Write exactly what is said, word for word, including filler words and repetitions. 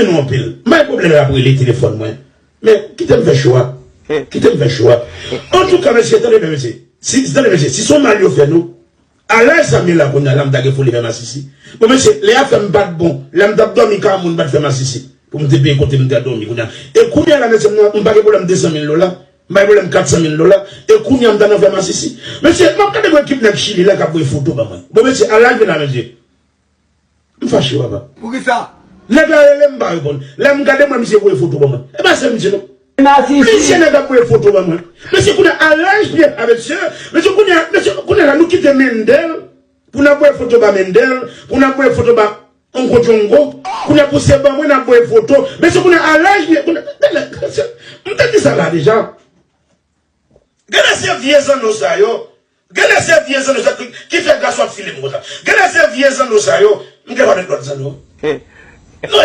Nou anpil. M pa gen pwoblèm l ap rele telefòn mwen. Men, kite m fè cho a. Kite m fè cho a. Antouka, mesye, tande byen, mesye. Si, tande, mesye, si se yon mal yo fè nou, a laj sa m ye la kounye a, la m ta gen foli fè masisi. Bon, mesye, lè afè m pa t bon, lè m t ap dòmi kay moun pa t fè masisi. Pou m te peye kote m te dòmi kounye a. E kounye a la, mesye, m, m pa gen pwoblèm de san mil dola. M pa gen pwoblèm kat san mil dola. E kounye a, m ta nan fè masisi. Mesye, m ap gade yon ekip nèg Chili la k ap voye foto ban mwen. Bon, mesye, a laj mwen la, mesye. M fache, papa. Poukisa? Nèg la rele m, m pa reponn. Lè m gade, m wè misye voye foto ban mwen. E pa sèl misye, non. Plizyè nèg ap voye foto ban mwen. Mesye, kounye a, a laj mwen la, mesye, mesye, kounye a, mesye, kounye a la, nou kite Mendel pou n ap voye foto ba Mendel, pou n ap voye foto ba Onko Djongo, kounye a, pou se ban mwen n ap voye foto. Mesye, kounye a, a laj mwen, kounye a, mesye, m te di sa la deja. Gade se vye zanno sa yo. Gade se vye zanno sa ki, ki fè gras w ap file m konsa. Gade se vye zanno sa yo. M gen pa met lòt zanno. Non,